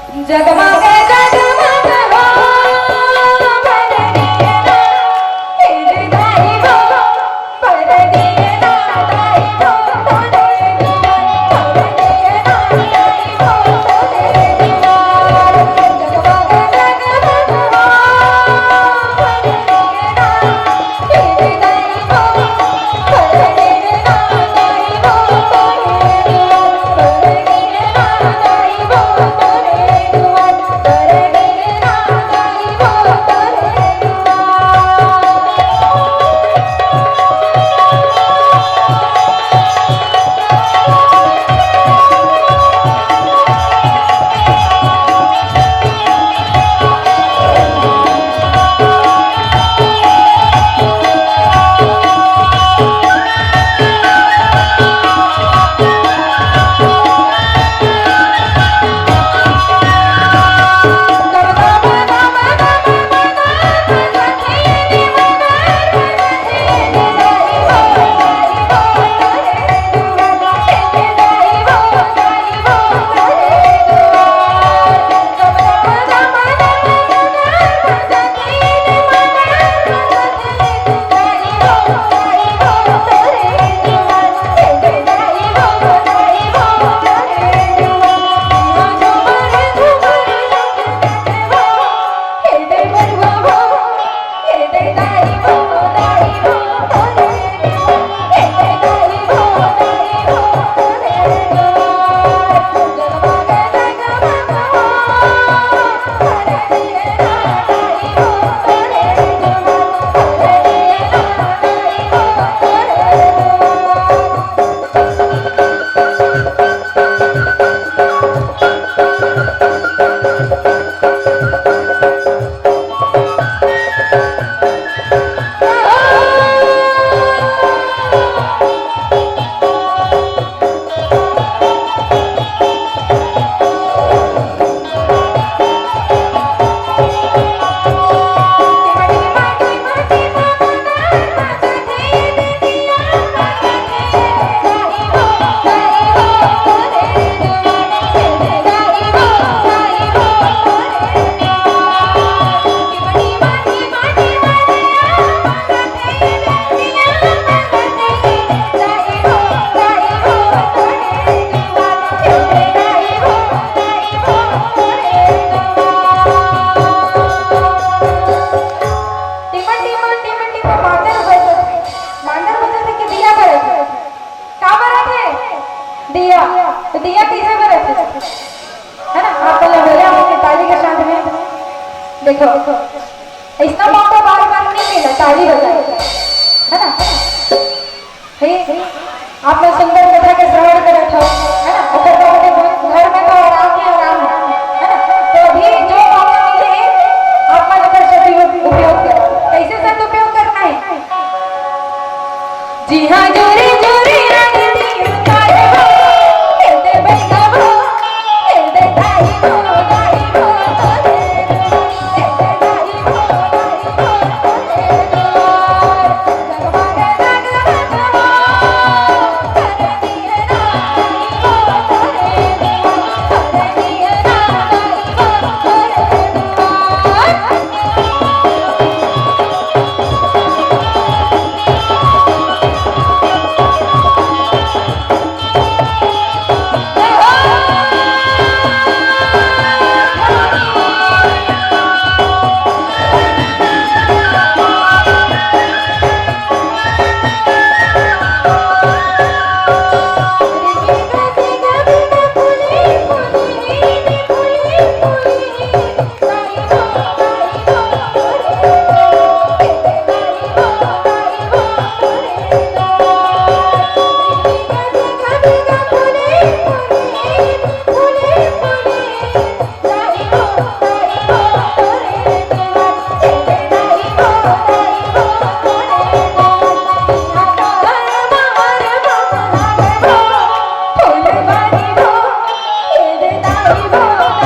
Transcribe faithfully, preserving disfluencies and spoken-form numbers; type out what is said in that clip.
जगमग जगमग हो, बरदिया ना, हे दाई हो, बरदिया ना, दाई हो, तोरे दुआर, बरदिया ना, दाई हो, तोरे दुआर। जगमग जगमग हो, बरदिया ना, टिमन, टिमन, टिमन, टिमन, मांदर बजत हे। मांदर बजत हे कि दिया बरत हे? का बरत हे? दिया। तो दिया कइसे बरत हे? है ना? आप पहले बोले, आप अपनी ताली के साथ में देखो, अइसना मौका बार-बार नहीं मिला, ताली बजाए, है ना? हे, आप मन सुंदर कथा के श्रवण करत हो, है ना? ओकर बाद में घर में तो आराम ही आराम है, है ना? तो अभी जो मौका मिले हे, आप मन ओकर सदुपयोग करो। कइसे सदुपयोग करना हे? जी हाँ, जोरे जोरे आरती उतारे हो, ए दे बहिना हो, ए दे भाई हो, भाई हो, ए दे भाई हो, भाई हो, ए दे भाई हो।